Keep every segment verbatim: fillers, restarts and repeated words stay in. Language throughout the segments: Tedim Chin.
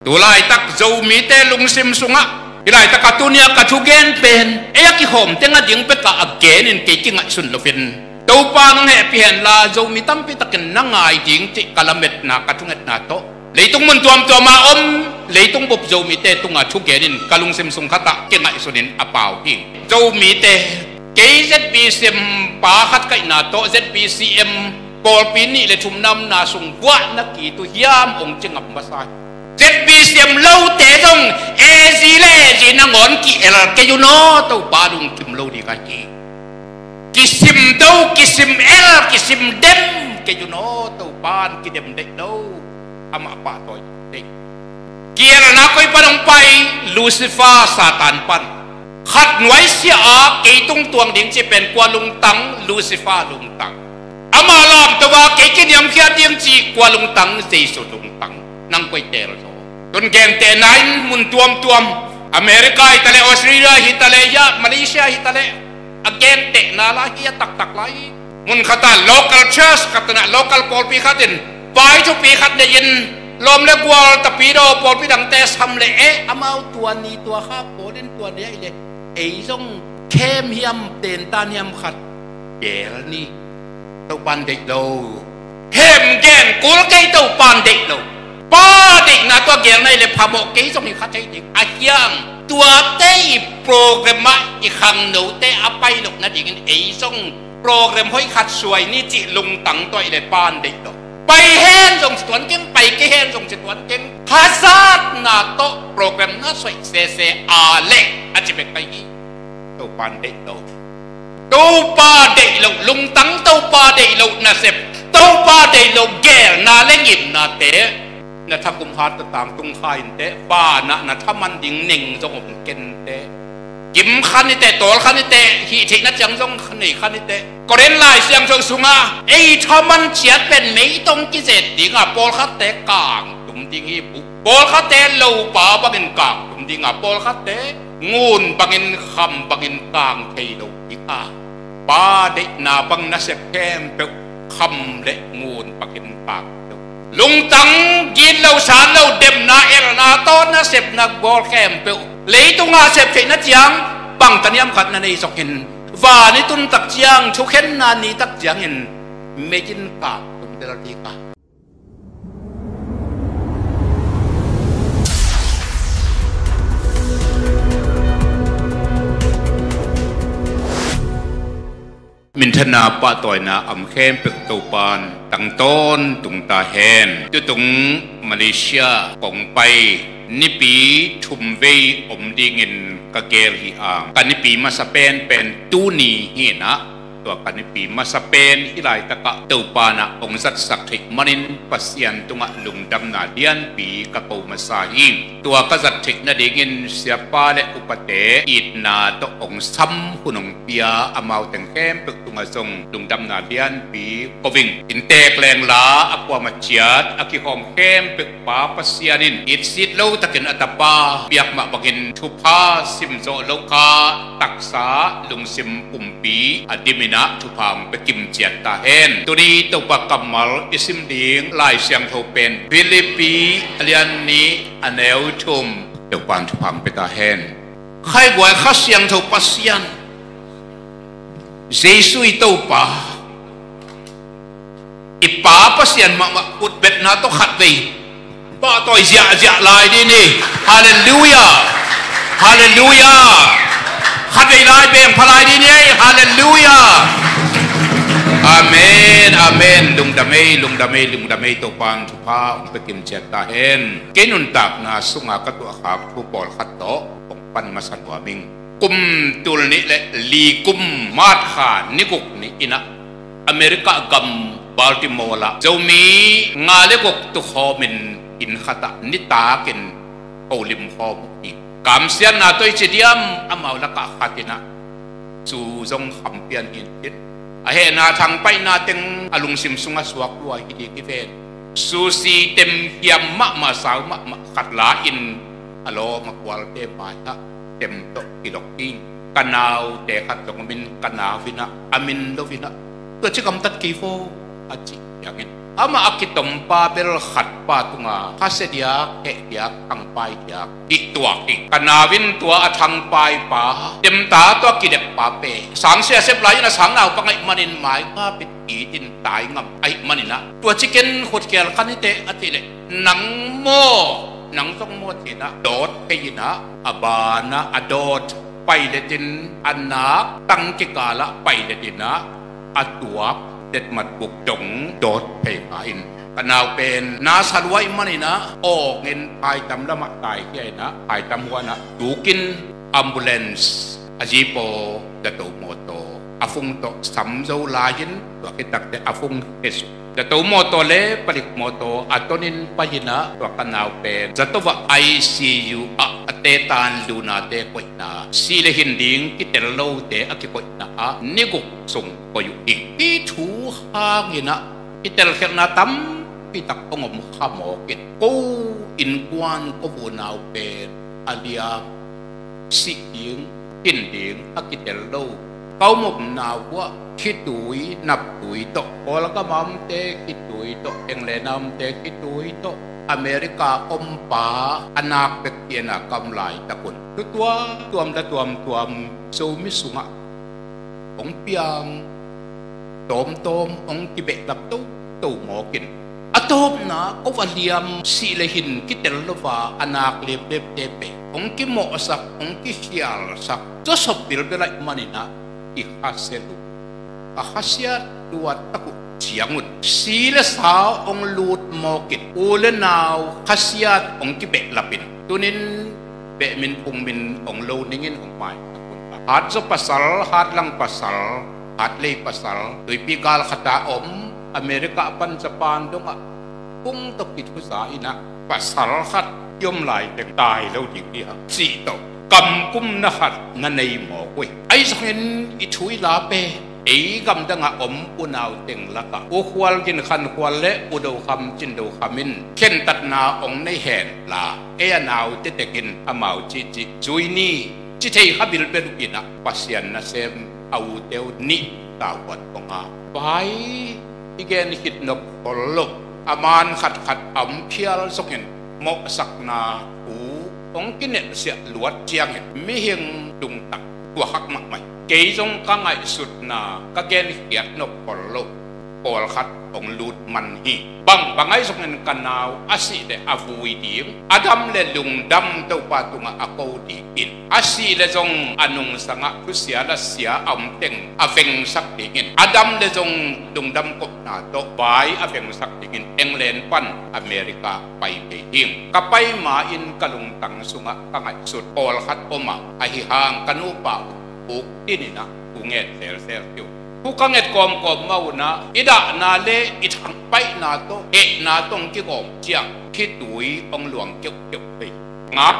Tu laitak Zomite lungsim sungah, hih laitak a tuni a ka thugen pen ei a kihawm teng a ding bekah a genin kei kingaihsun loin, Topa nong hehpih henla Zomi tampi takin na ngai ding cih ka lametna, ka thungetna tawh leitung mun tuamtuam a om leitung bup Zomite tungah thugenin ka lungsim sung khatah kingaihsunin a pau hi. Zomite, kei Z B C M pa khat ka hihna tawh Z B C M pawlpi nih le thumna omna sung vuahna kit uh hiam hong ci ngam masa hi. Z B C M lote zong A Z le A Z nangawn ki-el kei un aw, Topa lungkim lo ding ahi. Kisim do, kisim el, kisim dem kei un aw, Topan kidem deih lo. Amah pahtawi deih. Ki-elna koi pan hong pai? Lucifer Satan pan. Khat nuaisiah a kei tung tuang ding cih pen kua lungtang? Lucifer lungtang. Amah lamto a kei kiniamkhiat ding cih kua lungtang? Jesu lungtang. Nang koi teel zaw? Tun gentehna in mun tuamtuam, America hitaleh, Australia hitaleh, ya Malaysia hitaleh, a gentehna lai hi, a taktak lai hi. Mun khatah local church khat inah, local pawlpi khat in vai thupi khat nei-in lawm le gual, tapidaw, pawlpi dangte sam leh, eh, amau tua ni tua kha pawl in tua ni ahih leh ei zong khem hiam, tentan hiam khat geel ni. Topan deih lo. Hem gen kul kei, Topan deih lo. Pa deihna tua geelna i le phamawh kei zong hi kha thei ding. A hiang tuate i program ah i khangnote a pai loh nadingin ei zong program hoih khat suai ni cih lungtang tua i le pan deih lo. Pai hen zong ci tuan keng, pai kei hen zong ci tuan keng. Hazatna tawh program na suai sese a leh a ci bek pai hi. Topan deih lo. Topa deih loh lungtang, Topa deih loh nasep, Topa deih loh geelna le ngimnate na thakum hat, na tangtung kha inteh, vanah na thaman ding neng zong om kenteh. Kim kha niteh, tawl kha niteh, hih theihna ciang zong nei kha niteh. Korin Lai Siangtho sungah ei thaman ciat pen mei tawh kizet ding a, pawlkhatte kangtum ding hi. Pawlkhatte lopa bangin kangtum ding a, pawlkhatte ngun bangin, kham bangin kang thei lo ding a, Pa deihna bang nasep khempeuh kham le ngun bangin kang lo. Lungtang gitlo, satlo, demna, elna tawh nasepna bawl khempeuh leitung a sep theihna ciang bangtaniam khat na nei sawk in, van i tun tak ciang, thukhenna ni tak ciangin mei in kangtum del ding a. Minthanna, pahtawina a om khempeuh Topan tangtawn tung ta hen. Tutung Malaysia kong pai nipi thum vei om dingin ka geel hi a, ka nipi masa pen pen tuni hi inah, tua ka nipi masa pen hih laitakah Topan ah hong zatsak theih manin Pasian tungah lungdamna lianpi ka ko masa hi. Tua ka zat theih nadingin siapa le upate itna tawh hong sam hun hong pia amau teng khempeuh tungah zong lungdamna lianpi ko ing. Inntek lengla a kuamah ciat a kihawm khempeuh Pa Pasian in itsit lo takin a tapa piak mah bangin thupha simzawh lo kha taksa lungsim pumpi a dim inah thupha hong pia kim ciat ta hen. Tuni Topa kammal i sim ding Lai Siangtho pen Philippi a lian nih a neu thum. Topan thupha hong pia ta hen. Khaiguai Kha Siangtho Pasian, Jesu i Topa, i Pa Pasian mahmah utbetna tawh khatvei pahtawi ziahziah lai ding hi. Halleluiah. Halleluiah. Khatvei lai beng pha lai ding hi. Halleluiah. Amen. Amen. Lungdam ei, lungdam ei, lungdam ei. Topan thupha hong pia kim ciat ta hen. Kei nuntakna sunga ka tuahkhak thu pawlkhat tawh kong pan masa nuam ing. Kum tul nih le li kum March kha ni guk ni inah America gam Baltimore ah Zomi nga le guk tukhawmin inn khatah nitakin holim khawm uh hi. Kamsiatna tawh i ci diam, amau lakah khat inah su zong kham pian hi in cin. A hehna thangpaihna teng a lungsim sungah suak lua hi ding hi ven. Sushi tem hiam mahmah, sau mahmah khat la-in a lawm a kualte mai ah tem tawh kilok hi. Ka naute khat zong om in, ka nau inah a min lo inah, tua ci gamtat kei vo. a cih ciangin, amah a kitompa bel khatpa tunga khasia diak, heh diak, thangpai diak hih tuak hi. Ka nau in tua a thangpaipa demta tawh a kideppa pen sangsia sep lai-in a sang naupang ahih manin maingap in it in tai ngam ahih maninah, tua ciken khutkhial kha ni teh a cih leh, nang maw, nang zong maw cinah dawt phei inah, a banah a dawt pailet in, a nak tang kikalah pailet inah, a tuak detmat buk dong dawt phei ma in, ka nau pen na sa lua ahih maninah awngin phaitam lamah taikhia inah, phaitam huanah tukin ambulance a zipaw zato mawtaw a fung tawh sam zo lai-in, tua khit takteh a fung hesuk zato mawtaw le palik mawtaw a tonin pai inah, tua ka nau pen zato ah I C U ah a tetan lunate koihna, sih le hin ding kitel lote a kikoihna ah ni guk sung koih uh hi. Hih thu hanginah kitelkhialhna tampitak hong om kha mawkin, ko innkuan ko unau pen a liam, sih ding, hin ding a kitel lo. Ka um omna uh ah khitui naptui tawh, Kawlgam a omte khitui tawh, England a omte khitui tawh, America ompa a nak bek piana ka om laitak un, thu tuamtuam, la tuamtuam Zomi sungah hong piang, tawmtawm hong kibehlap toto mawkin, a tawpna ko a liam, sih le hin kitel lo a a nak leplepte pen hong kimawhsak, hong kikhialsak, zawsop bilbel ahih maninah i khasia lua, a khasiat luat tak uh ciangun, si le sa hong lut mawkin, u le nau khasiat hong kibehlapin, tunin behmin phungmin hong lo ningin hong mai. Hatzaw pasal, Hatlang pasal, Hatlei pasal, Tuipi gal khat a om, America a pan Japan dongah phung tawh kithuza inah, pasal khat i om lai teng tai lo ding hi hang cih tawh kamkumna khat na nei mawk uh hi. Ahi zongin i thu i la pen ei gamdangah om unau teng lakah U Khual Gin Khan Khual le U Do Kham Cin Do Kham in khentatna hong nei henla, ei a naute tekin amau cihcih zui ni, ci thei kha bilbel uh inah, Pasian nasem a ute uh nih tauhuat hong a, vai i gen khit nop khol lo. A man khatkhat a om phial zongin, mawhsakna thu hong kinelhsiah luat ciangin mihing lungtang tuakhak mahmah hi. Kei zong ka ngaihsutna ka genkhiat nop khol lo pawlkhat hong lut man hi. Bangbang ahi zongin ka nau a sih leh a vui ding, a dam leh lungdam Topa tungah a ko dingin, a sih leh zong a nungsangah thusia lasia a om teng a vengsak dingin, a dam leh zong lungdam kopna tawh vai a vengsak dingin England pan America pai kei hing. Ka pai ma-in ka lungtang sungah ka ngaihsut pawlkhat om a, ahi hang ka nupa uh uk tininah thu nget zelzel hi uh. Thu ka nget kawmkawm mah unah i dahna le i thangpaihna tawh, hehna tawh hong kigawm ciang khitui hong luang keuhkeuh thei. Ngak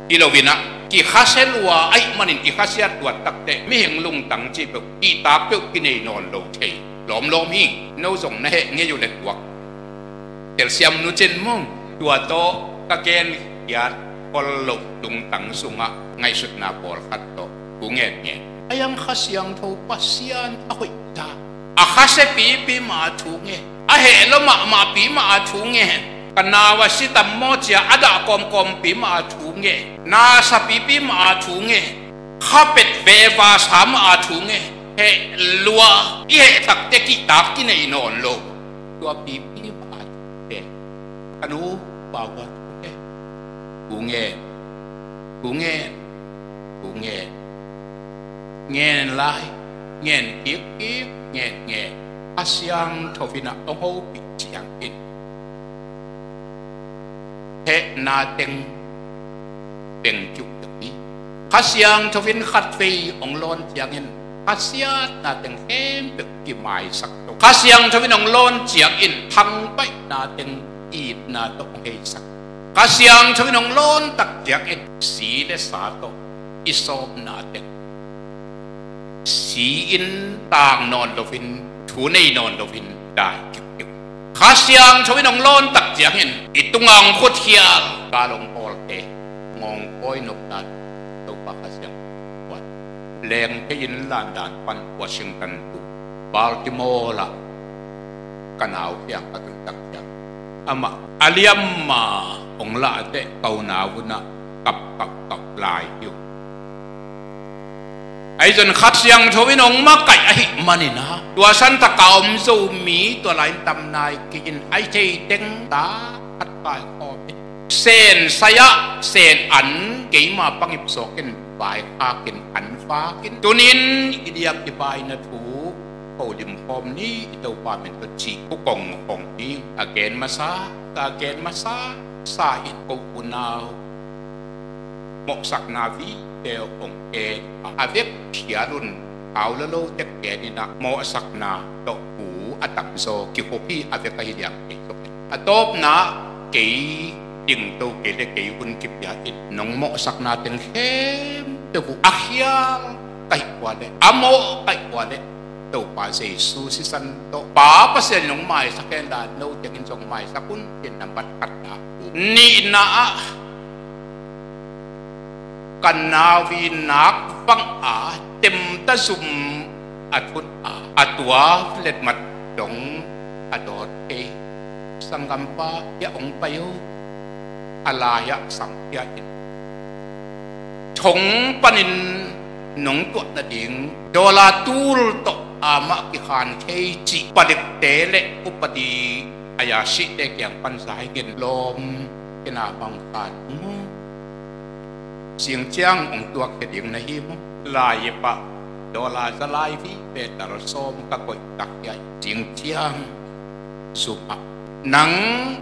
hi loinah, kikhasia lua ahih manin i khasiat luat takteh mihing lungtang cih peuh, kihtak peuh kinei nawn lo thei. Lawmlawm hi. No zong na heh ngei uh le tuak telsiam nucin mung. Tua tawh ka genkhiat khol loh lungtang sungah ngaihsutna pawlkhat tawh thu ngenngen. A yang Kha Siangtho Pasian a hoih ta. A khasia pipi mah a thu ngen, a heh lo mahmah pi mah a thu ngen, ka nau a si tam maw cia a dah kawmkawm pi mah a thu ngen, na sa pipi mah a thu ngen, kha pet veva sa mah a thu ngen. Heh lua i heh takteh kihtak kinei nawn lo. Tua pipi mah a thu ngen. Ka nupa uh a thu ngen, thu ngen, thu ngen, thu ngen. Ngen lai, ngen kikkik, ngen ngen. Kha Siangtho in a hong hopih ciangin hehna teng beng kiuh deuh hi. Kha Siangtho in khatvei hong lawn ciangin khasiatna teng khempeuh kimaisak to. Kha Siangtho in hong lawn ciangin thangpaihna teng itna tawh hong heisak. Kha Siangtho in hong lawn tak ciangin si le sa tawh i sawmna teng si-in tang nawn loin, thu nei nawn loin dai kiuhkiuh. Kha Siangtho in hong lawn tak ciangin i tunga hong khutkhial gal hong pawlte ngawngkawi nopna Topa Kha Siangtho in leng thei-in landan pan Washington tu Baltimore lah ka nau kiang ka tun tak ciang, amah a liamma hong lah teh ka unau unah kap kap kap lai hi uh. Ahi zong Kha Siangtho in hong makaih ahih manin ah, tua santaka om Zomi tua lai-in tam nai kei in, ahi thei teng ta khat kai khawm in. Sen sai-ah sen an keima pangip sawkin vaikhakin an fakin, tunin i liam i baina thu ko limkhawm ni, i Topa min tawh ci. Ko kong hong ding a gen masa, ka gen masa sa in ko unau mawhsakna vive hong gen a, a vek khial un. Au la lo tek gen in ah, mawhsakna tawh bu a tamzaw kihup hi. A vek ahi liang kei sawk in, a tawpna kei dingto kei le kei hun kipia in, nong mawhsakna teng khempeuh uh a khial ka hih ua le, a mawh ka hih ua le, Topa Jesu sisan tawh Pa Pasian in hong maisak hen la, no tengin zong maisak un, ci-in nambat khatna. Nihna ah, ka nau i nak vang a temta zum a thut a, a tua letmat dong a dawt kei. Sanggampa, hiah hong pai o, a lai-ah samkhia in. Thong panin nong tuah nading dollar tul tawh amah kikhan thei cih palikte le upadi a yasite kiang pan za hi ken lawm kina bang khan. Zing ciang hong tuak khia ding na hi maw? Lai-ip ah dollar za lai vive, tar sawm ka koih tak hiah, zing ciang zum ah nang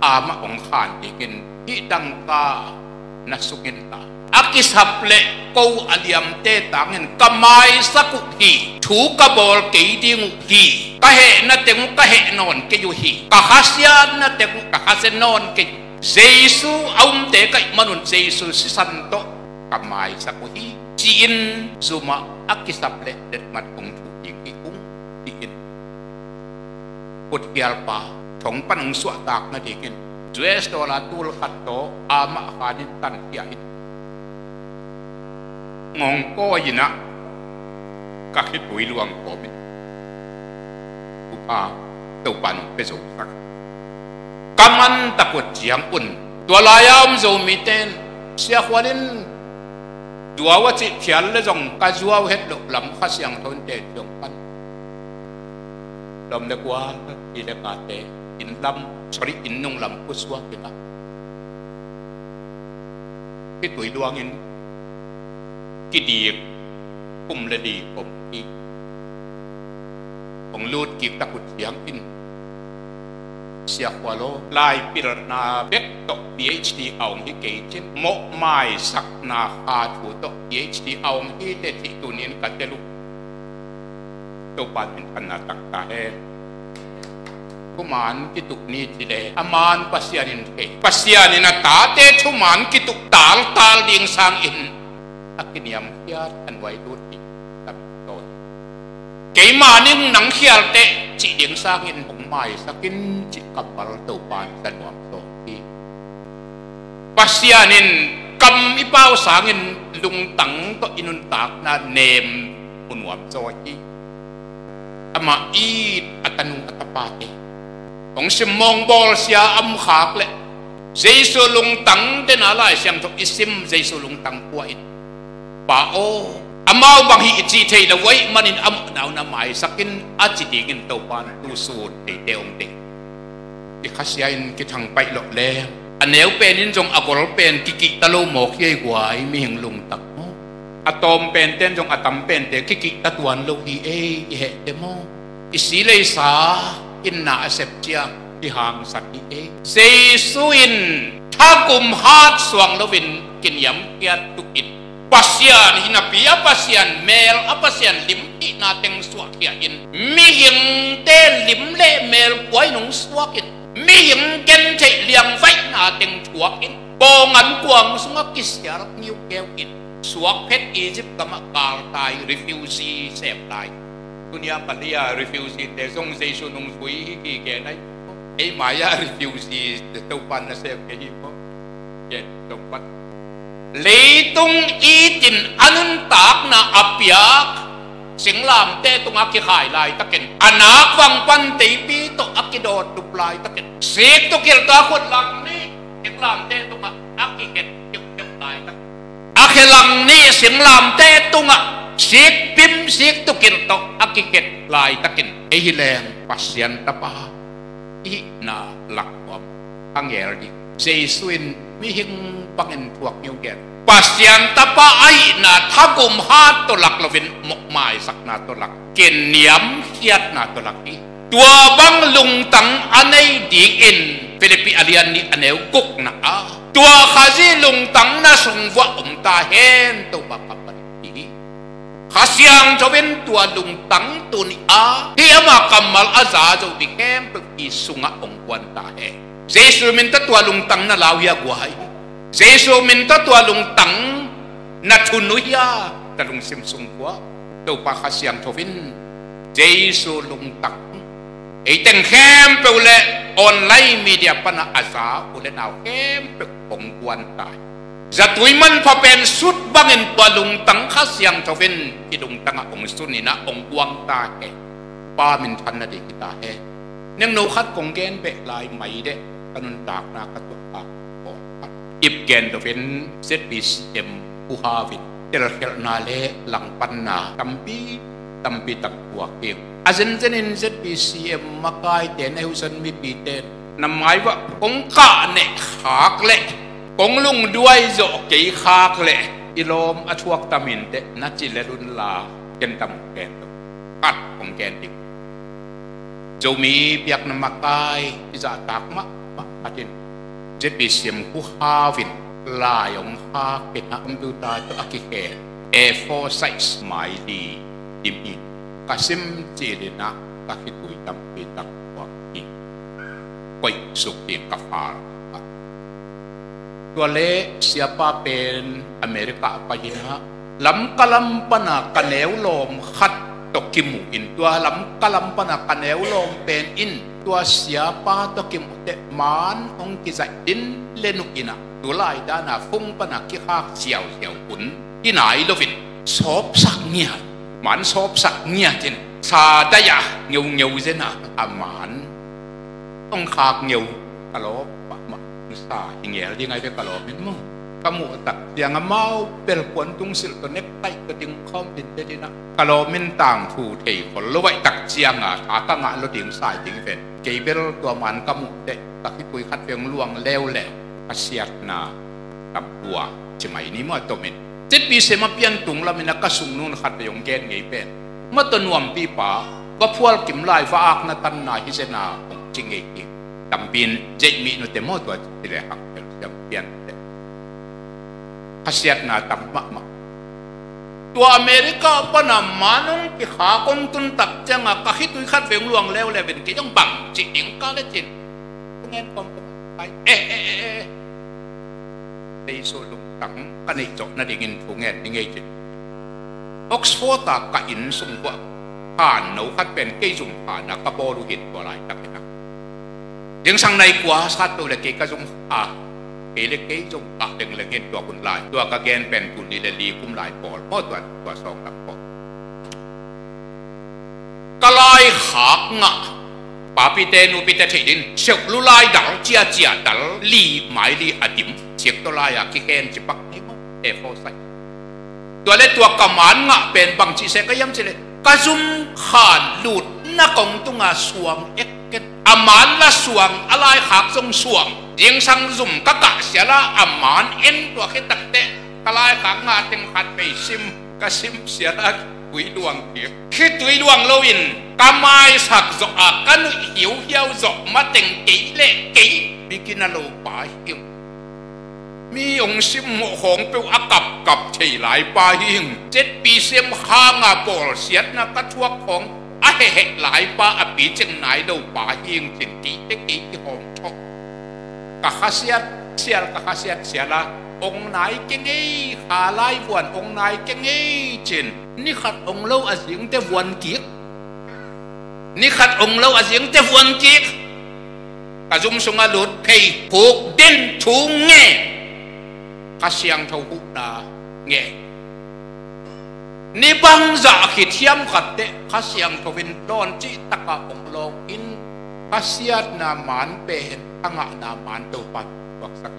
amah hong khan dingin hih dangka na sungin ta. A kisap le ko a liamte tangin ka maisak uh hi, thu ka bawl kei ding uh hi, ka hehna teng uh ka heh nawn kei uh hi, ka khasiatna teng uh ka khasia nawn kei uh. Jesu a umte ka hih manun Jesu sisan tawh ka maisak uh hi, ci-in zum ah a kisap le letmat hong thuh ding hi ung, ci-in. Kuthialpa thong pan hong suahtak nadingin U S dollar tul khat tawh amah khanin tankhia in, ngawngkawi in ah ka khitui luang kawmin, thupha Topa nong pia zosak. Ka man takut ciang un, tua lai-a om Zomite in, Sia Khual in zuau a cih phial le zong ka zuau het loh lam Kha Siangtho in teci hong pan. Lawm le gual, pi le pate, inn lam, sorry, inn nung lam pusuak in ah, khitui luangin kidik kum le li om hi. Hong lut kik takut ciangin, Sia Khual aw, lai pilna bek tawh P H D a hong hi kei cin, mawh maisakna kha thu tawh P H D a hong hi teh, cih tunin ka tel uh. Topa minthanna tangta hen. Thuman kituh ni ci le, a man Pasian in thei. Pasian in a tate thuman kituh taltal ding sangin a kiniamkhiat a nuai lut ding tamzaw hi. Keima ning nang khial teh cih ding sangin hong maisak in cih kammal Topa in za nuam zaw hi. Pasian in kam i pau sangin lungtang tawh i nuntakna nem mu nuam zaw hi. Amah it a tanung a tapate hong simmawh, bawlsia a om khak leh, Jesu lungtang tena Lai Siangtho i sim, Jesu lungtang pua in, Pa aw, amau bang hi i cih thei lo ahih manin a mawhna un na maisak in, a ci dingin Topa in tu sun teitei hong deih. I khasia in kithang paih lawh leng, a neu pen in zong a gol pen kikihta lo mawk hi ei guai, mihing lungtang maw. A tawm pente in zong a tam pente kikihta tuan lo hi ei, i heh teh maw. I si leisa in na a sep ciang kihangsan hi ei. Jesu in thagum hat suang loin kiniamkhiat tuh in, Pasian hi napi a Pasian mel a Pasian limhihna teng suahkhia in, mihingte lim le mel kuain hong suak in, mihing gentheih liangvaihna teng thuak in, bawng an kuang sungah kisial ngiukeu in, suak phet Egypt gamah kaltai refugee sem lai. Tunia Malaysia refugee te zong Jesu nungzui hi kigen ahi. Ei mai-ah refugee Topa in na sem kei hi maw. Gen zong pan. Leitung itin a nuntakna a piak singlamteh tungah kikhai laitakin, a nak vang pan teipi tawh a kidawt dup laitakin, sik tukilh tawh a khut lang nih singlamteh tungah a kikhet kiukeu laitakin, a khe lang nih singlamteh tungah sik pim sik tukilh tawh a kikhet laitakin, ei hi leng Pasian tapa i hihna lak nuam a ngel ding. Jesu in mihing bangin thuak ngiungel, Pasian tapa a hihna thagum hat tawh lak loin mawhmaisakna tawh lak, kiniamkhiatna tawh lak hi. Tua bang lungtang a nei dingin Philippi a lian nih a neu gukna ah, tua Khazih lungtang na sung vuah om ta hen, Topa kammal hi hi. Kha Siangtho in tua lungtang tuni a hih ama kammal a za zo ding khempeuh i sungah hong guan ta hen. Jesu min tawh tua lungtang na lau hia guai? Jesu min tawh tua lungtang na thunu hia na lungsim sung guai? Topa Kha Siangtho in Jesu lungtang ei teng khempeuh le online media panah a za u le nau khempeuh hong guan ta hi. Zatui manpha pen sut bangin tua lungtang Kha Siangtho in i lungtangah hong sunin ah hong guang ta hen. Pa minthan nading hi ta hen. Nengno khat kong gen beh lai mai deh, ka nuntakna ka tuah a pawl khat. Ip gen loin Z B C M khuhau in telkhialhna le langpanna tampi tampi tak tuak hi. A zenzenin Z B C M makaite, na husan mipite na mai uah kong kah neh khak leh, kong lungduai zawh kei khak leh, i lawm a thuak tam inteh na ci lel unla, ken tam gen lo. Khat kong gen ding. Zomi biakna makai i zahtak mahmah khat in Z B C M khuhau in lai hong khak in ah computer tawh a kikhen A four size mai li dim hi. Ka sim cilin ah ka khitui tampi tak tuak hi. Koih suk ding ka phal. Tua leh siapa pen America a pai in ah, Lamka lam pana ka neu lawm khat tawh kimu in, tua Lamka lam pana ka neu lawm pen in tua siapa tawh kimuh teh maan hong kizaih din le nuh in ah, tulai dana phone pana kikhak ziauziau un hi nai loin sawpsak ngiat, maan sawpsak ngiat in sa daih a ngeungeu zen ah a maan hong khak ngeu. Ka lawm mahmah, sa hi ngel ding ai ve ka lawm in maw. Ka muh tak ciang amau bel puan tung silh tawh nektaih tawh ding khawm din te din ah, ka lawm in tangthu thei khol lo vaih tak ciang a tha ka ngah lo ding sai ding ven. Kei bel tua maan ka muh teh ka khitui khat veng luang leuleu, ka siatna tam tua ci mai ni maw, a tomin. Z B C M a pian tung lamin a ka sung nung khat vei hong gen ngei pen, ma tawh nuampipa va phual kim lai va akna tanna hi zena hong ci ngei hi. Tampi in zeih mih nute maw tua ci le hak pel siam pian te. Khasiatna tam mahmah. Tua America pana maan hong kikhak hong tun tak cianga ka khitui khat vei hong luang leuleu in kei zong bang cih ding ka le cin. Thu ngen kawm kawm ai. Eh, eh, eh, eh. Jesu lungtang ka neih zawh nadingin thu ngen ding ei cin. Oxford a ka inn sung uah khan no khat pen kei zum khan a ka bawl uh hi tua laitakin a. Zingsang nai kua sat peuh le kei ka zum kha, kei le kei zum kha lengleng hi tua hun lai. Tua ka gen pen tuni le li kum lai pawl maw, tua, tua sawng lam pawl. Ka laikhak ngah, papite nupite theih din, seuh lu lai dal, ciacia dal li, mai li a dim, siak tawh lai-a kikhen cipak ni maw, A four size. Tua le tua ka maan ngah pen bang cih se ka hiam cih leh, ka zum khan lutna kong tunga suang ekket, a maan la suang, a laikhak zong suang. Zingsang zum ka kah siala a maan en tua khit takteh ka laikhak ngah teng khat vei sim, ka sim siala khitui luang kik. Khitui luang loin ka maisak zawh a ka nuih hiuhiau zawh mateng kei le kei mi kina lo pa hi. Mi hong simmawh khawng peuh a kapkap thei lai pa hi ing. Z B C M khanga bawlsiatna ka thuak khawng a heheh lai pa a picing nai lo pa hi ing cin kei te kei kihawm thawh. Ka khasiat sial, ka khasiat siala hong nai kei ngei, kha lai vuan hong nai kei ngei cin. Ni khat hong lo a zingte vuan kik. Ni khat hong lo a zingte vuan kik. Ka zum sungah lut phei, khuk din thu nge. Kha Siangtho huhna nge. Ni bangzah khit hiam khat teh Kha Siangtho in dawn cih takah hong lawng in, khasiatna man pen, a ngahna man Topan puaksak.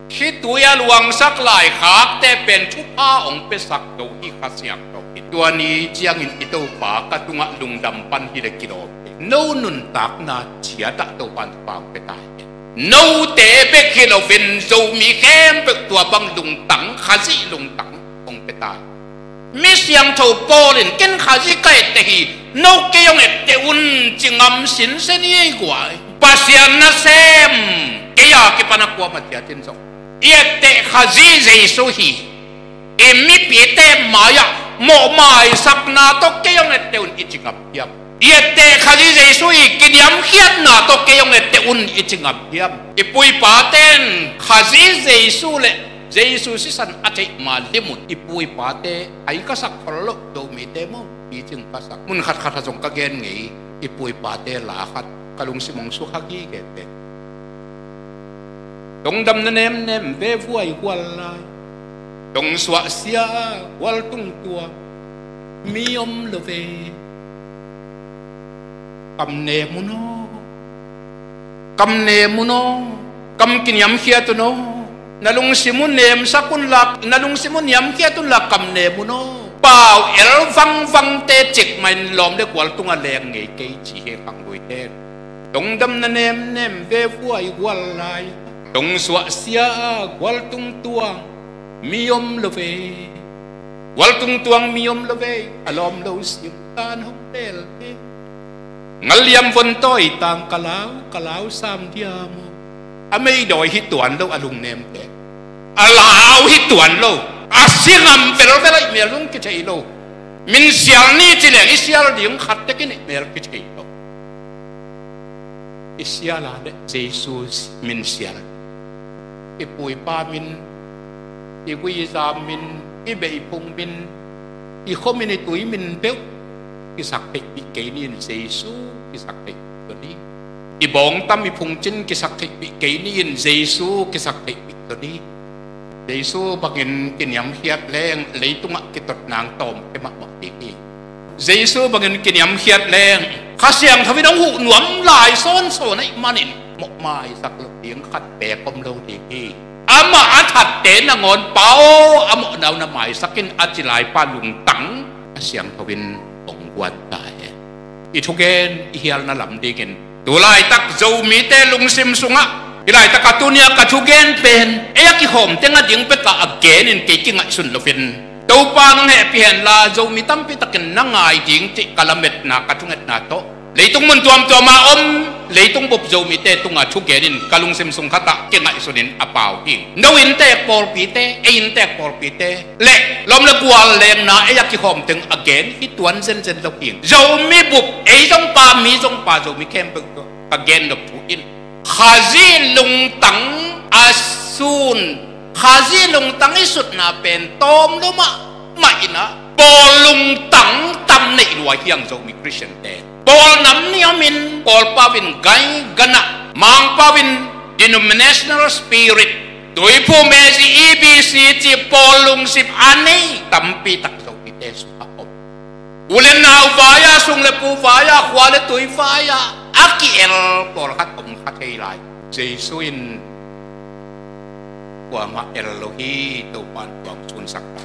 Khitui a luangsak lai khakte pen thupha hong piasak zo hi Kha Siangtho hi. Tua ni ciangin i Topa ka tungah lungdam pan hi le kilawm hi. No nuntakna ciatah Topan thupha hong pia ta hi. Note bek hi loin Zomi khempeuh tua bang lungtang, Khazih lungtang hong pia ta hi. Mi siangtho Paul in, "Ken Khazih ka etteh hi, no kei hong etteh un," ci ngam sinsen hi ei guai. Pasian nasem kei a kipan a kuamah ciatin zong i etteh Khazih Jesu hi. I mipite mai-ah mawhmaisakna tawh kei hong etteh un i ci ngam hiam? I etteh Khazih Jesu hi, kiniamkhiatna tawh kei hong etteh un i ci ngam hiam? I pu i pate in Khazih Jesu le Jesu sisan a theih ma limun, i pu i pate ai ka sak khol loh, Zomite maw, picing ka sak. Mun khatkhat ah zong ka gen ngei, i pu i pate la khat ka lungsim hong sukha gige pen. Dongdamna nemnem ve vuai gual lai, dong suahsia gual tungtuang mi om lo ve. Kam nem un aw, kam nem un aw, kam kiniamkhiat un aw. Na lungsim uh nemsak unla, na lungsim uh niamkhiat unla, kam nem un aw. Pau el vangvangte cikmah in lawm le gual tungah leng ngei kei ci hi khangluite. Dongdamna nemnem ve vuai gual lai, dong suahsia a gual tungtuang mi om lo ve. Gual tungtuang mi om lo ve, a lawm lo sim tan hong lel ve. Ngalliam von tawi tang ka lau, ka lau sam diam aw. A meidawi hi tuan lo, a lungnemte. A lau hi tuan lo. A si ngam velvel a i mel zong kithei lo. Min sial ni ci leng i sial ding khat tek in i mel kithei lo. I sial a le Jesu min sial. I pu i pa min, i guiza min, i beh i phung min, i khua min, i tui min peuh kisak theihpih kei ni in, Jesu kisak theihpih zaw ni. I bawngtam i phungcin kisak theihpih kei ni in, Jesu kisak theihpih zaw ni. Jesu bangin kiniamkhiat leng leitungah kitot nang tawm pia mahmah ding hi. Jesu bangin kiniamkhiat leng Kha Siangtho in hong huh nuam lai sawnsawn ahih manin mawhmaisak loh ding khat beek om lo ding hi. Amah a thatte nangawn, Pa aw, a mawhna uh na maisak in, a ci lai pa lungtang Kha Siangtho in hong guan ta hen. I thugen i hialna lam dingin tu laitak Zomite lungsim sungah, hih laitak a tuni a ka thugen pen ei a kikhawm teng a ding bekah a genin kei kingaihsun loin, Topa nong hehpih henla Zomi tampi takin na ngai ding cih ka lametna, ka thungetna tawh leitung mun tuamtuam a om leitung bup Zomite tungah thugenin ka lungsim sung khatah kingaihsunin a pau hi. No inntek pawlpite, ei inntek pawlpite le lawm le gual lengna ei a kikhawm teng a gen hi tuan zenzen lo hi. Zomi bup, ei zong pa, mi zong pa, Zomi khempeuh tawh ka gen nop thu in, Khazih lungtang a sun, Khazih lungtang i sutna pen tawm lo mahmah in ah, pawl lungtang tam neih lua hi ang Zomi Khristiante. Pawl nam niamin, pawlpau in gai ganah, mangpau in denominational spirit, Tuiphum, A Z, E B C ci pawl lungsim a nei tampi tak Zomite sungah om. U le nau vai-ah, sung le pu vai-ah, khua le tui vai-ah a ki-el pawlkhat om kha thei lai. Jesu in kuamah el lo hi, Topa in kuamah sunsak ta.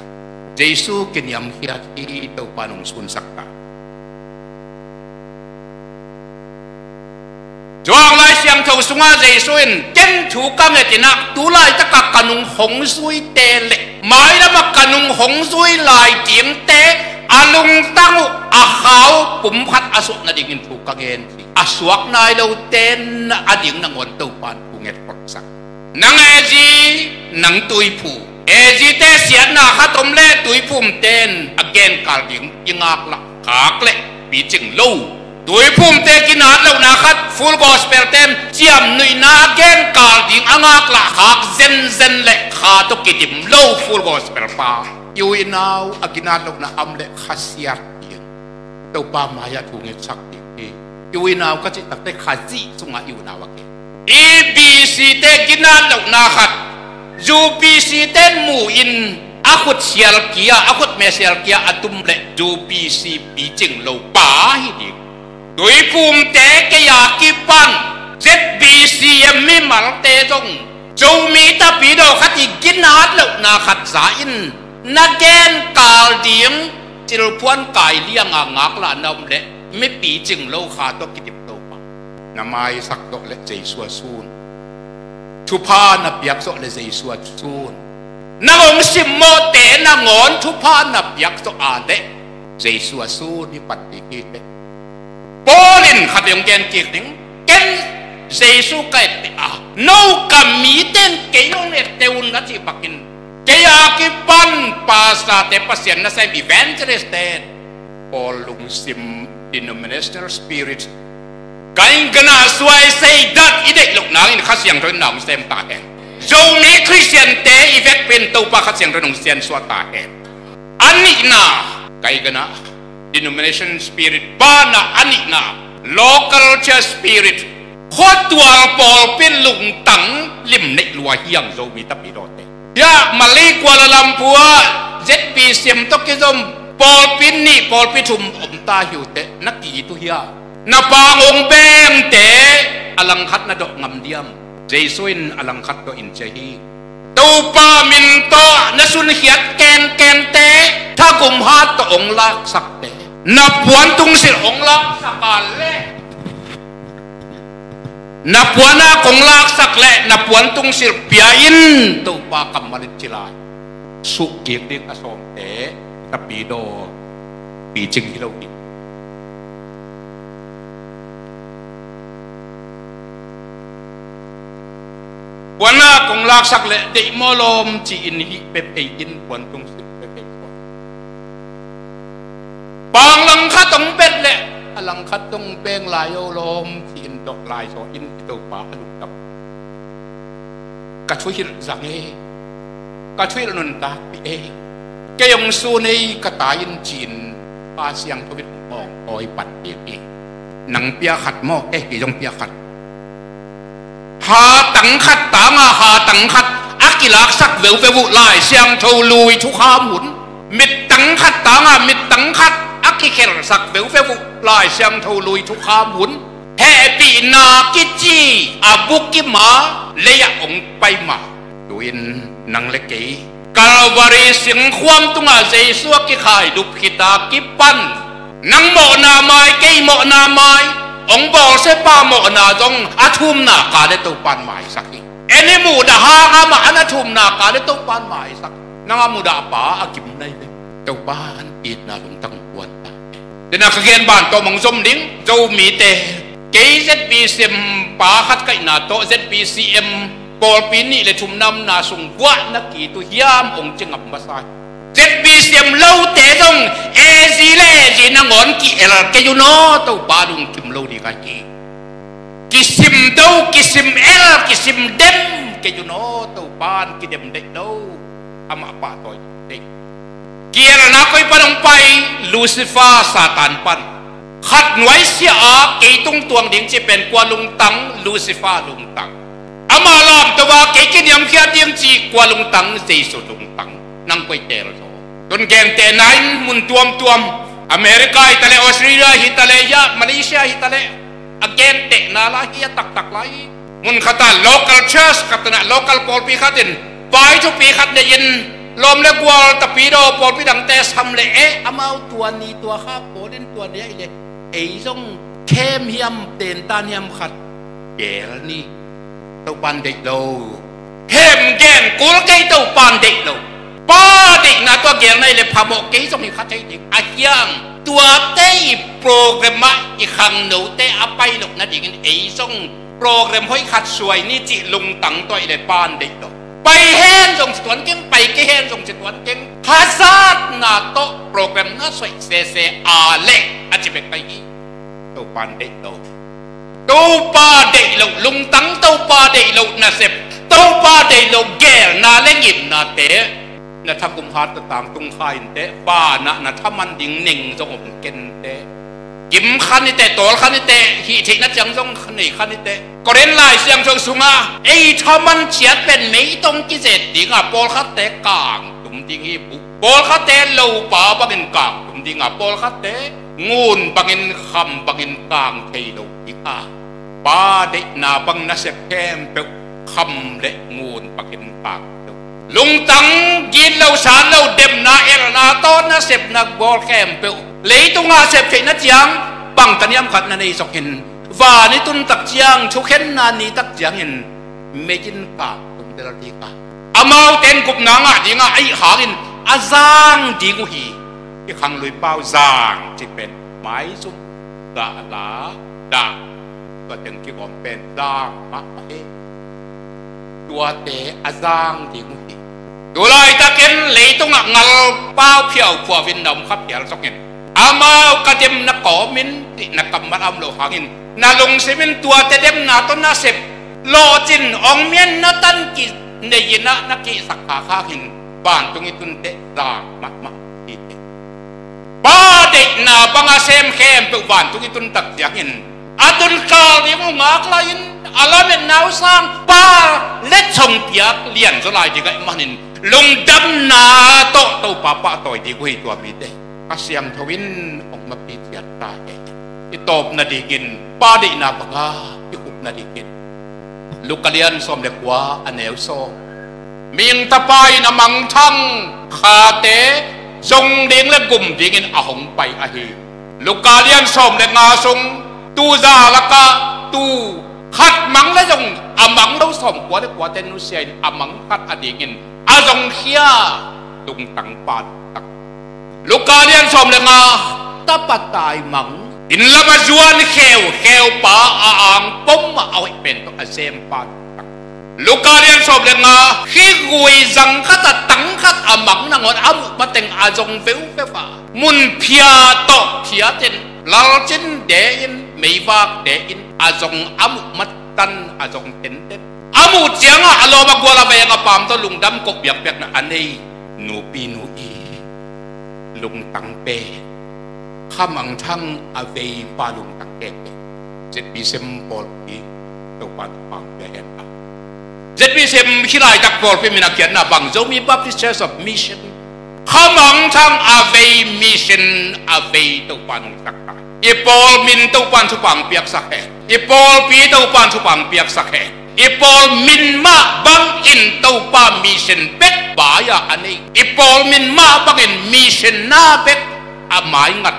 Jesu kiniamkhiat hi, Topa in hong sunsak ta. Johan Lai Siangtho sungah Jesu in, "Ken thu ka nget in ah, tu laitakah ka nung hong zuite le mailamah ka nung hong zui lai dingte a lungtang uh, a kha uh pumkhat a suah nadingin thu ka ngen hi. A suak nai lote ading nangawn Topa in thu nget photsak. Nang A Z, nang Tuiphum. A Z te siatna khat om le Tuiphumte in a genkal ding i ngaklah khak leh picing lo. Tuiphumte ginat lohna khat Full Gospel ten ciamnuihna a genkal ding a ngaklah khak zenzen le kha tawh kidim lo Full Gospel pa. I u i nau a ginat lohna om le khasiat ding, Topa mai-ah thu ngetsak ding hi. I u i nau ka cih takte Khazih sungah i u i nau a gen. E B C te ginat lohna khat U P C ten mu in a khut sialkia, a khutme sialkia a tum leh U P C picing lo pa hi ding. Tuiphumte kei a kipan Z B C M mimalte zong Zomi Tapidaw khat i ginat lohna khat za in na gen kal ding, cilphuan kai lianga ngaklah na om leh mipi cing lo kha tawh kidip lo pa. Na maisak zawh leh Jesu a sun. Thupha na piak zawh leh Jesu a sun. Na hong simmawhte nangawn thupha na piak zawh a leh Jesu a sun hi pan kik hi teh. Paul in khat hong gen kik ding. Ken Jesu ka etteh a, no ka mite in kei hong etteh un a cih bakin, kei a kipan pastorte, Pasian nasem evangelistte, Paul lungsim, denominational spirit, ka inn gana suai sei dat i deih loh nangin Kha Siangtho in na hong sem ta hen. Zomi Khristiante i vekpi in Topa Kha Siangtho in hong siansuah ta hen. A nihna, ka inn gana denomination spirit banah a nihna, local church spirit, khuatual pawlpi lungtang limneih lua hi hang Zomi Tapidawte. Hiah Malay Kuala Lumpur ah Z B C M tawh kizom pawlpi nih pawlpi thum om ta hi uh teh, na ki-it uh hiam? Na pang hong bengte a langkhat na dawh ngam diam? Jesu in a langkhat dawh in ci hi. Topa min tawh na sunkhiat kenkente, thagum hat tawh hong laksakte, na puan tungsilh hong laksak a leh, na puan a kong laksak leh na puan tungsilh pia in, Topa kammal in ci lai. Sukkik ding a sawmte Tapidaw picing hi lo hi. Puan a kong laksak leh deih maw lawm ci-in hih pep ei in, puan tungsilh pep ei sawn. Pang langkhat hong bet leh a langkhat hong beng lai o lawm ci-in dawh lai sawn in, i Topa a lungdam. Ka thuhilh zang ei, ka thuhilh nuntakpih ei, kei hong sun ei ka ta in ci-in Pa Siangtho in hong awng awi pan kik hi. Nang pia khat maw, kei zong pia khat. Hatang khat tanga hatang khat a kilaksak veuveu uh Lai Siangtho Lui thukham hun. Mittang khat tanga mittang khat a kikhelsak veuveu uh Lai Siangtho Lui thukham hun. Hehpihna kici a bukim a lei-ah hong pai ma. Tu-in nang le kei Calvary singkhuam tungah Jesu a kikhaidup khit a kipan, nang mawhna mai, kei mawhna mai, hong bawlsiapa mawhna zong a thumna ka le Topan maisak hi. En i muhdah hang amah a na thumna ka le Topan maisak. Nang a muhdahpa a gim nai ve. Topan itna lungtang puan ta. Tena ka gen ban tawh mong zom ding, Zomite. Kei Z B C M pa khat ka hihna tawh Z B C M pawlpi nih le thum namna sung buah na ki-it uh hiam hong ci ngam masa hi. Z B C M lote zong A Z le A Z nangawn ki-el kei un aw, Topa lungkim lo ding ahi. Kisim do, kisim el, kisim dem kei un aw, Topan kidem deih lo. Amah pahtawi ding. Kielna koi pan hong pai? Lucifer Satan pan. Khat nuaisiah a kei tung tuang ding cih pen kua lungtang? Lucifer lungtang. Amah lamto a kei kiniamkhiat ding cih kua lungtang? Jesu lungtang. Nang koi teel zaw? Tun gentehna in mun tuamtuam, America hi taleh, Australia hi taleh, ya Malaysia hi taleh, a gentehna lai hi, a taktak lai hi. Mun khatah local church khat inah, local pawlpi khat in pai thupi khat nei-in lawm le gual Tapidaw pawlpi dangte sam leh, eh, amau tua ni tua kha pawl in tua ni ahih leh ei zong khem hiam, tentan hiam khat geel ni. Topan deih lo. Hem gen kul kei, Topan deih lo. Pa deihna tua geelna hi leh phamawh kei zong hi kha thei ding. A hiang tuate i program ah i khangnote a pai loh nadingin ei zong program hoih khat suai ni cih lungtang tua hi leh Pan deih lo. Pai hen zong ci tuan keng, pai kei hen zong ci tuan keng. Hazatna tawh program na suaih sese a leh a ci bek pai hi. Topan deih lo. Topa deih loh lungtang, Topa deih loh nasep, Topa deih loh geelna le ngimnate na thakum hat tawh tangtung kha inteh, banah na thaman ding neng zong om kenteh. Kim kha niteh, tawl kha niteh, hih theihna ciang zong nei kha niteh. Korin Lai Siangtho sungah ei thaman ciat pen meitong kizet dingah pawlkhatte kang tum ding hi. Pawlkhatte lopa bangin kang tum ding a, pawlkhatte ngun bangin, kham bangin kang thei lo ding a, Pa deihna bang nasep khempeuh kham le ngun bangin kang lo. Lungtang gitlo, san lo, demna, elna tawh nasepna bawl khempeuh, leitungah sep theihna ciang bangtaniam khat na nei zongin, van i tun tak ciang, thukhenna ni tak ciangin mei in kang tum del ding a, amaute in gupna ngah ding a, ahih hangin a zang ding uh hi. I khanglui pau zang cih pen maizum, gala, dah, tua teng kigawm pen zang mahmah hi. Tuate a zang ding uh hi. Tu laitakin leitungah ngal pau phiauphiau in na om kha phial zongin, amau ka demna kawmin cihna kammal a om loh hangin, na lungsim in tuate demna tawh nasep lawhcin, hong mian na tan kinei in ah na kihsak khak hangin vantung i tun teh zang mahmah hi teh. Pa deihna banga sem khempeuh vantung i tun tak ciangin, a tun kal ding uh ngak lai-in, a lametna uh sang, Pa letsong piak lianzaw lai ding ahih manin, lungdamna tawh Topa pahtawi ding uh hi tua mite. Kha Siangtho in hong mapit ciat ta hen. I tawpna dingin, Pa deihna banga i khupna dingin, Luka lian sawm le kua, a neu sawm. Mihing Tapa in a mangthang khate zong ding le gum dingin a hong pai ahi. Luka lian sawm le nga sung, tu za lakah tu khat mang le zong a mang lo sawm kua le kuate nusia in, a mang khat a dingin a zong khia lungtang pa lungtang. Luka lian sawm le nga, tapa taimang, inn lam a zuan kheukheu pa, a ang pom a hoih pen tawh a zem pa lungtang. Luka lian sawm le nga, khigui zang khat a tang khat a mang nangawn a muh mateng a zong veuveu a, mun phia tawh phiat in, lalcin de in, meivak de in, a zong a muh matan a zong tenten, a muh ciangah a lawm a gual a veng a paam tawh lungdam koh biakpiakna a nei nupi nu i lungtang pen, kha mangthang a vei pa lungtang pen, ZBCM pawlpi Topa thupha pia hen a. ZBCM hih laitak pawlpi min a khiatna bang, Zomi Baptist Church of Mission. Kha mangthang a vei mission a vei Topa nong sak ta. I pawl min Topa'n thupha piaksak hen. I pawlpi Topa'n thupha piaksak hen. I pawl min mah bangin Topa mission bek bai-a a nei, i pawl min mah bangin mission na bek a maingat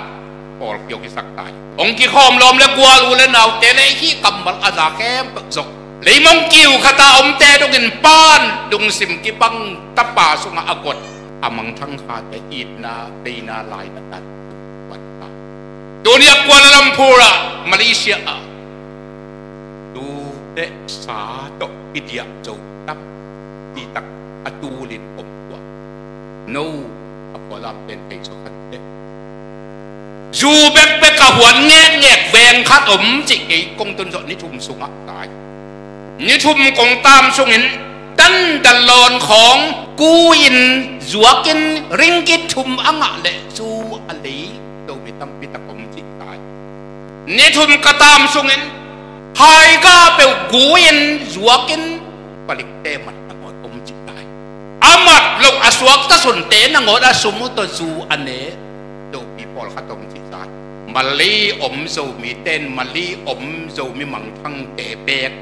pawlpi hong kisak ta hi. Hong kikhawm lawm le gual u le naute le hih kammal a za khempeuh zong, leimong kiu khat a omte dongin Pa'n lungsim kibang tapa sungah a guan a mangthang khate itna, veina, lainatna tuan ta. Tuni a Kuala Lumpur ah, Malaysia ah, tu le sa tawh kidiah zo tampi tak a tulin om tuah. No, a pualam pen thei zo khan te. Zu bekbek a huan ngekngek veng khat om cih kei kong tun zawh ni thum sungah lai. Ni thum kong taam sungin, tanda lawn khawng ku-in zuakin ringgit thum a ngah leh zu a lei Zomi tampi tak om cih lai. Ni thum ka taam sungin, haiga peuh gu-in zuakin palikte mat nangawn om cih lai. A mat loh a suakta sunte nangawn a sum uh tawh zu a ne Zomi pawlkhat om cih lai. Malay om Zomite in Malay om Zomi mangthangte beek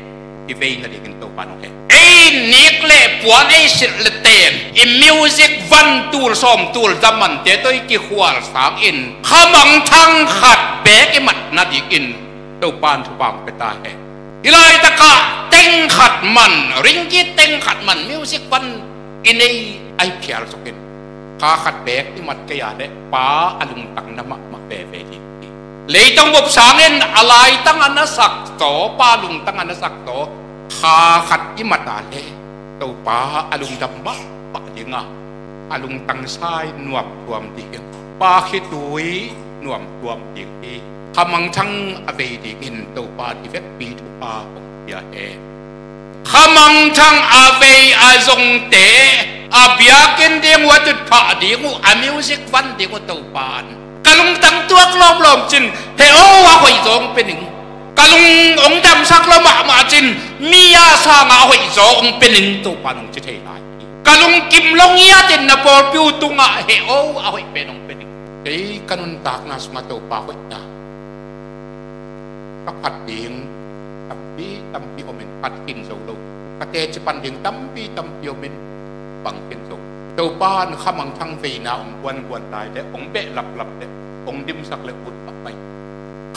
i vei nadingin Topa nong heh. Ei nik le puan, ei silh le ten, i music van tul sawm tul za mante tawh i kikhual sangin kha mangthang khat beek i mat nadingin Topa in thupha hong pia ta hen. Hih laitakah teng khat man, ringgit teng khat man music van i nei ahi phial zokin, kha khat beek i mat kei a leh Pa a lungtang na mahmah veve ding hi. Leitong bup sangin a laitang a na sak taw, Pa lungtang a na sak taw, kha khat i mat a leh Topa a lungdam mahmah ding a, a lungtang sai nuamtuam ding hi. Pa khitui nuamtuam ding hi. Kha mangthang a vei dingin Topa in i vekpi thupha hong pia hen. Kha mangthang a vei a zongte a biakinn ding uh, a tutphah ding uh, a music van ding uh Topa in ka lungtang tuak lawmlawm cin, he aw, a hoih zaw hong pia ning. Ka lung hong damsak lua mahmah cin, mi a sangah a hoih zaw hong pia ning, Topa in hong ci thei lai hi. Ka lungkim lo ngiatin na pawlpi uh tungah heh o, a hoih pen hong pia ding. Kei ka nuntakna sungah Topa hoihna ka phat ding tampi tampi omin phat khin zo lo. Ka teci pan ding tampi tampi omin bang khin zo. Topa in khamangthang veina hong guanguan lai leh, hong beh laplap leh, hong dimsak leh ut mah pai.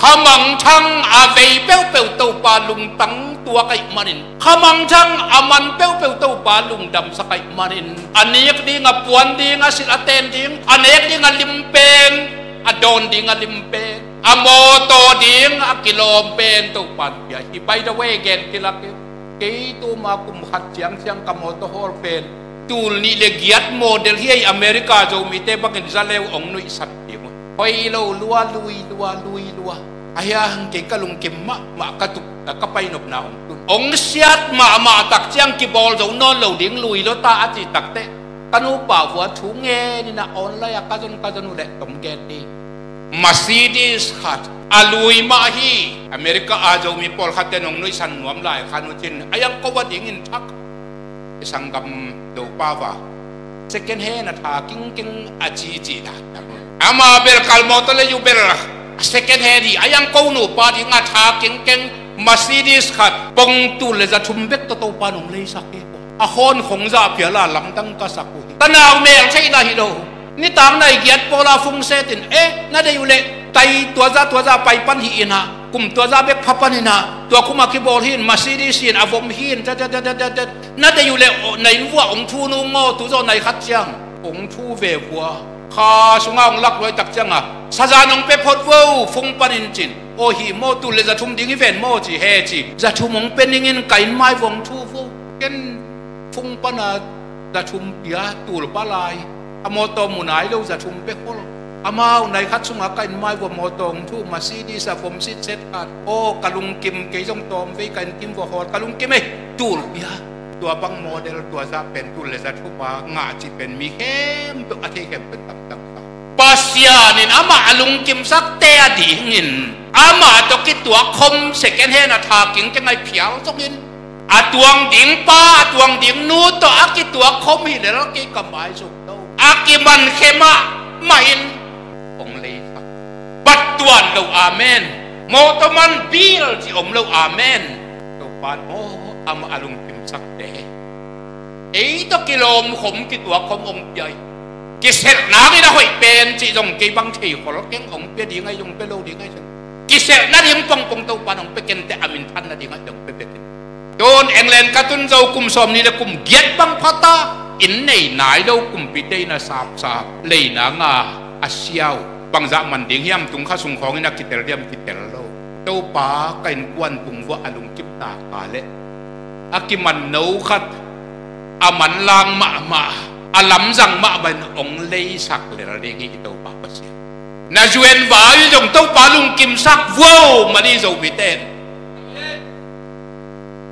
Khamangthang a vei peuhpeuh Topa lungtang tuak ahih manin, khamangthang a man peuhpeuh Topa lungdamsak ahih manin, a nik ding, a puan ding, a silh a ten ding, a nek ding a lim pen, a dawn ding a lim pen, a mawtaw ding a kilawm pen Topa in pia hi. By the way, gen kilak hi. Kei tuma kum khat ciangciang ka mawtaw hawl pen tul nih le giat model hi. Ei, America Zomite bangin za leu hong nuihsan ding uh. Hoi lo lua, lui lua, lui lua. Ahi hang kei ka lungkim mahmah, ka tup, ka painopna hong tun. Hong siat mahmah tak ciang kibawl zo nawn lo ding, lui lo ta a cih takteh, ka nupa vua thu ngen in a online ah ka zon ka zon uh leh tom gen ding. Mercedes khat a lui mah hi. America a Zomi pawlkhatte in hong nuihsan nuam lai khan uh cin, a yang ko a dingin thak. I sanggam Topa va, second hand a tha kingkeng a cici dan. Ama bel kal mawtaw le yu bel second hand hi. A yang ko nupa ding a tha kingkeng Mercedes khat, pong tul le za thum bek tawh Topa in hong leisak hi. A hawn khong zah phial a lamdang ka sak uh hi. Ka nau mel theihna hi lo. Nitak nai giat pawla fung setin, eh, na deih uh leh tai tua zah tua zah pai pan hi in ah, kum tua zah bek pha pan in ah, tua kum a kibawl hi in, Mercedes hi in, a vom hi in, tet, tet, tet, tet, tet. Na deih uh leh, oh, na inn vua hong thu nung aw, tu zawh nai khat ciang hong thu ve vua. Kha sungah hong lak luai tak ciangah, sazan hong pe phot vo, fung pan in cin. Aw, hi maw, tul le za thum ding hi ven maw ci, he ci. Za thum hong pe ning in ka inn mai vua hong thu vo. Ken fung pana za thum pia, tul pha lai. A mawtaw mu nai lo, za thum pe khol. Amau nai khat sungah ka inn mai vua mawtaw hong thu, Mercedes a vom sitset khat. Aw, ka lungkim, kei zong tawm vei ka innkim vua hawl, ka lungkim ei, tul pia. Tua bang model, tua zah pen tul le za thum a ngah cih pen mi khempeuh a thei khempeuh in tamtam ta. Pasian in amah a lungkimsakte a dingin amah tawh kituak khom second hand a tha kingkeng a i phial zongin, a tuang ding pa, a tuang ding nu tawh a kituak khom hi lel kei ka maizum lo. A kiman khe mahmah in hong leisak. Bat tuan lo, amen. Mawtaw man bil ci om lo, amen. Topa in aw, amah a lungkimsakte, ei tawh kilawm khom, kituak khom hong pia hi. Kiselh nak in a hoih pen cih zong kei bang thei khol keng, hong pia ding ahi zong, pia lo ding ahi zong, kiselh nading pongpong Topa in hong pia kenteh, a minthan nading ahi zong pia pia kenteh. Tun England ka tun zo kum sawm nih le kum giat bang pha ta, inn nei nai lo, kumpite in a sapsap, leina nga a siau. Bangzah man ding hiam, tung kha sung khawngin a kitel diam, kitel lo. Topa ka innkuan tung vua a lungkim taka leh a kiman no khat, a manlang mahmah, a lamzang mahmah in hong leisak lel ding hi i Topa Pasian. Na zuan vai zong Topa lungkimsak vua, mani Zomite in.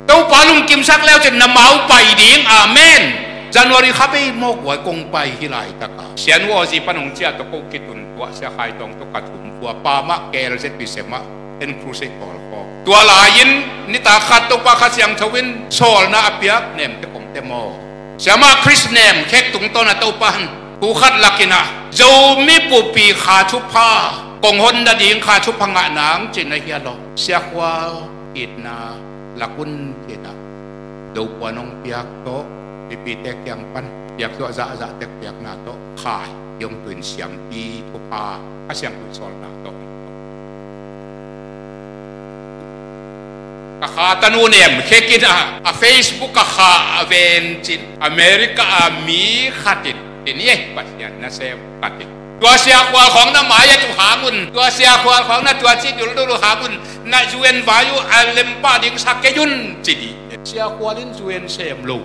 Topa lungkimsak leu cin na mau pai ding. Amen. January kha bei mawk uai kong pai hi laitaka Sian Uaw zi pan hong ciah tawh ko kitun tuah Sia Khai Tawng tawh ka thum vua, pa mah K L Z P sem ah en crusade pawl khawng. Tua lai-in nitak khat Topa Kha Siangtho in sawlna a piak nemte kongte maw, Siamah Chris Nem khek tungtawn a Topa in thu khat lakin ah, Zomi pupi kha thupha kong hon nading kha thupha ngah nang cin a hia law, Sia Khual itna lak un cin ah, dopuan hong piak tawh, mipite kiang pan piak tawh, zahzah tek piakna tawh, khai i hong tuin siampi thupha, a siangtho sawlna tawh. Ka kha tanu Nem khek in ah, a Facebook a kha a ven cin, America a mi khat in, in eh, Pasian nasem khat in. Tua Sia Khual khawng na mai ah tu hang un, tua Sia Khual khawng na tua ci duldul uh hang un, na zuan vai uh a lem pah ding sa kei un ci di. Sia Khual in zuan sem lo.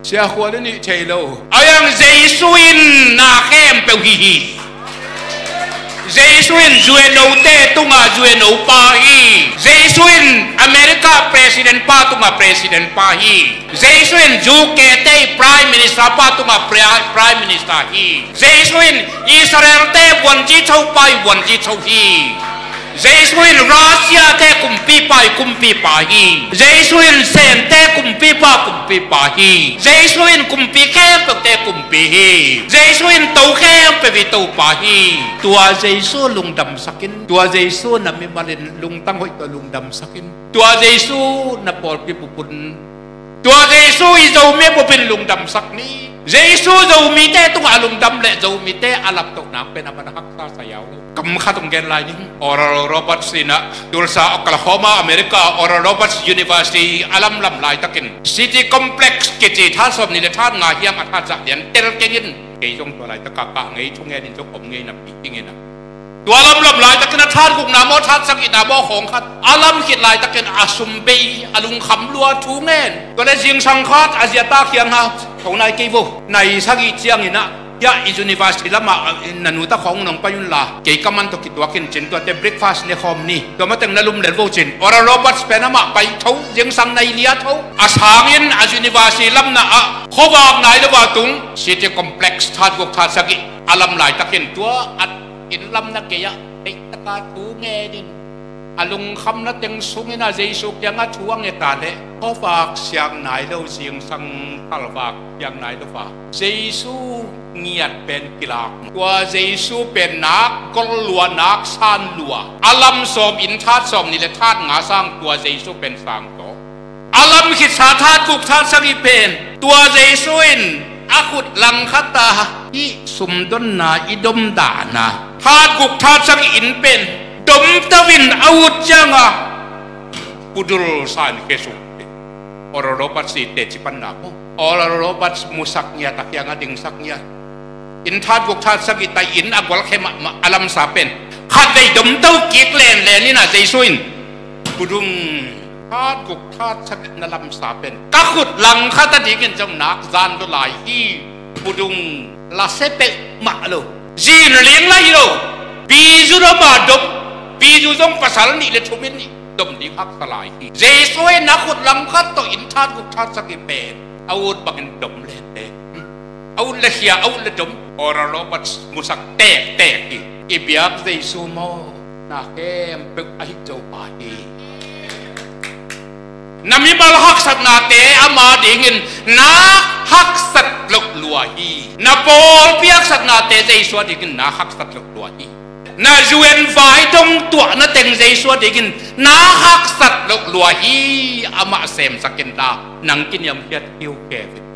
Sia Khual in hih thei lo. A yang Jesu in na khempeuh hih hi. Jesu in zuan note tungah zuan no pa hi. Jesu in America president pa tungah president pa hi. Jesu in U K te Prime Minister pa tungah Pri-, Prime Minister hi. Jesu in Israel te vuanci tho pa hi, vuanci tho hi. Jesu in Russia te kumpipa i kumpipa hi. Jesu in Sen te kumpipa kumpipa hi. Jesu in kumpi khempeuh te kumpi hi. Jesu in to khempeuh i topa hi. Tua Jesu lungdamsak in. Tua Jesu na mimal in lungtang hoih tawh lungdamsak in. Tua Jesu na pawlpi bupun. Tua Jesu i Zomi bupin lungdamsak ni. Jesu Zomite tungah a lungdam leh Zomite a laptoh nak pen a man a haksa sa yau lo. Kam khat hong gen lai ning. Oral Roberts in ah Tulsa, Oklahoma, America, Oral Roberts University a lamlam laitakin City Complex kici that sawm nih le that nga hiang a that zah lian tel keng in. Kei zong tua laitaka kah ngei thungen in zong om ngei napi ing in ah. Tua lamlam laitakin a that gukna maw, that sagihna maw khawng khat a lam khit laitakin a sum bei, a lungkham lua thu ngen. Tua le zingsang khat a ziata khiang ha, tho nai kei vo. Nai sagih ciangin ah, hiah i university lamah, ah, na nuta khawng nong pai unla, kei ka man tawh kituakin cin tuate breakfast ne khawm ni. Tua mateng na lum lel vo cin. Oral Roberts pen amah pai tho, zingsang nai lia tho. A sangin a university lamna ah, khuavak nai lo va tung, City Complex that guk that sagih a lam laitakin tua a inn lamna gei-ah, teihtaka thu ngenin, a lungkhamna teng sungin a Jesu kiangah thu a ngeta leh, khuavak siang nai lo, zingsang thalvak siang nai lo va, Jesu ngiat pen kilak. Tua Jesu pen nak gol lua, nak san lua. A lam sawm, inn that sawm nih le that nga sang tua Jesu pen sang tawh. A lam khitsa that guk that sagih pen tua Jesu in a khut langkhata i sumdonna, i domdahna, that guk that sagih inn pen domto in a ut cianga pudul sa in khesuk. Oral Roberts i teci panna ko. Oral Roberts musak ngiat a kianga dingsak ngiat. Inn that guk that sagih tai inn a gualkhe mahmah a lamsa pen khatvei domto kik lenlen in a Jesu in pudung. That guk that sagih na lamsa pen ka khut langkhat a dingin zong nak zan lo lai hi. Pudung lase peuhmah lo. Zin ling lai hi lo. Bizu dom a dom. Bizu zong pasal nih le thum in nih dom ding haksa lai hi. Jesu in a khut langkhat tawh inn that guk that sagih pen a ut bangin dom lente. A ut le khia, a ut le dom. Oral Roberts musak tektek hi. I biak Jesu maw? Na khempeuh a hih Topa hi. Na mimal haksatnate ama dingin na haksat loh lua hi. Na pawlpi haksatnate Jesu a dingin na haksat loh lua hi. Na U N vai dong tuahna teng Jesu a dingin na haksat loh lua hi. Amah semsak inla nang kiniamkhiat hiu kevin.